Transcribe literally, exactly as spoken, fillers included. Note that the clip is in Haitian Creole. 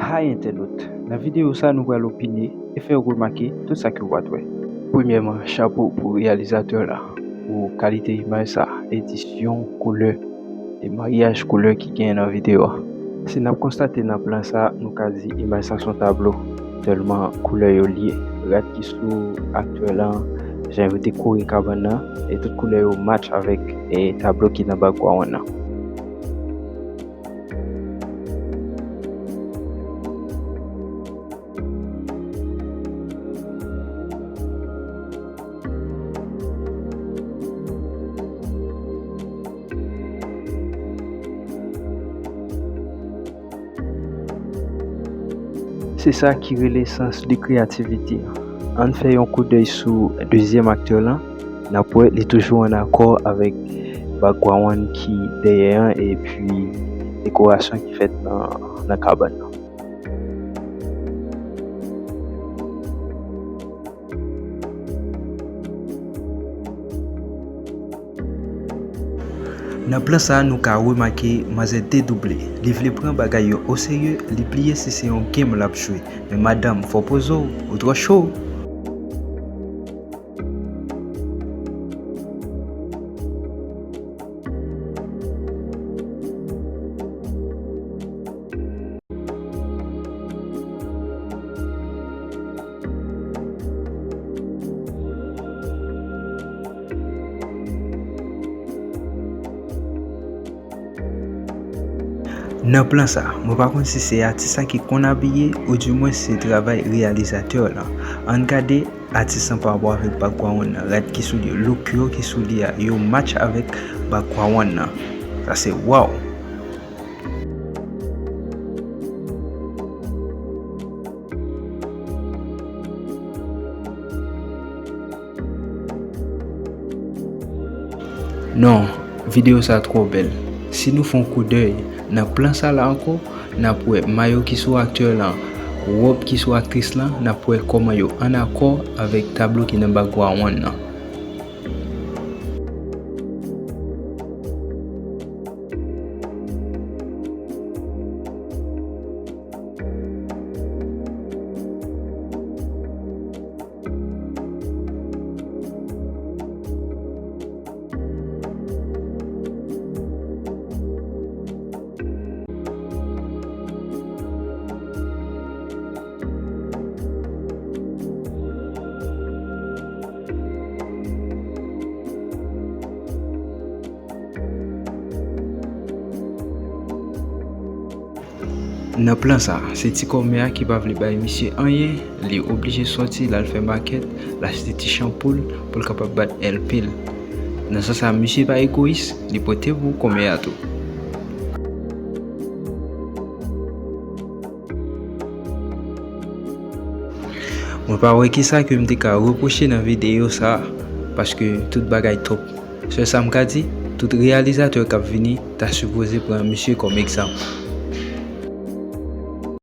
Hi entènot, nan videyo sa nou pral opine e fè w remake tout sa ke w pa t wè. Premyèman, chapo pou reyalizatè la pou kalite imaj sa, edisyon, koulè, e maryaj koulè ki genyen nan videyo a. Si n ap konstate nan plan sa, nou ka di imaj sa se yon tablo, tèlman koulè yo lye. Rad ki sou aktè lan, jan yo dekore kabann nan, e tout koulè yo match avèk e tablo ki nan background nan. Se sa ki rele sans de kreyativite. Ann fè yon koudèy sou dezyèm aktè lan, n ap wè li toujou ann akò avèk background ki dèyè an epi dekorasyon ki fèt nan, nan kabann nan. Nan plan sa, nou ka remake manzè dedouble. Li vle pran bagay yo oserye, li bliye si se yon game l ap jwe. Men madanm, fò poze w, ou twò cho! Nan plan sa, mwen pa konn si se atis la ki konn abiye, oudimwen se travay reyalizatè lan. Ann gade atis lan parapò avèk background nan, rad ki sou li yo, look yo ki sou li a, yo match avèk background nan. Sa se wow! Non, videyo sa twò bèl. Si nou fè yon koudèy nan plan sa la ankò, n ap wè mayo ki sou aktè lan, wòb ki sou aktris lan, n ap wè kòman yo ann akò avèk tablo ki nan background nan. Nan plan sa, se ti kòmè a ki pa vle bay misye anyen, li oblije sòti, l al fè makèt, l achte ti chanpoul pou l kapab bat èl pil. Nan sans sa, misye pa egoyis, li pote pou kòmè a tou. Mwen pa wè kisa ke m te ka repwoche nan videyo sa, paske tout bagay top. Sèl sa m ka di, tout reyalizatè k ap vini ta sipoze pran misye kòm egzanp.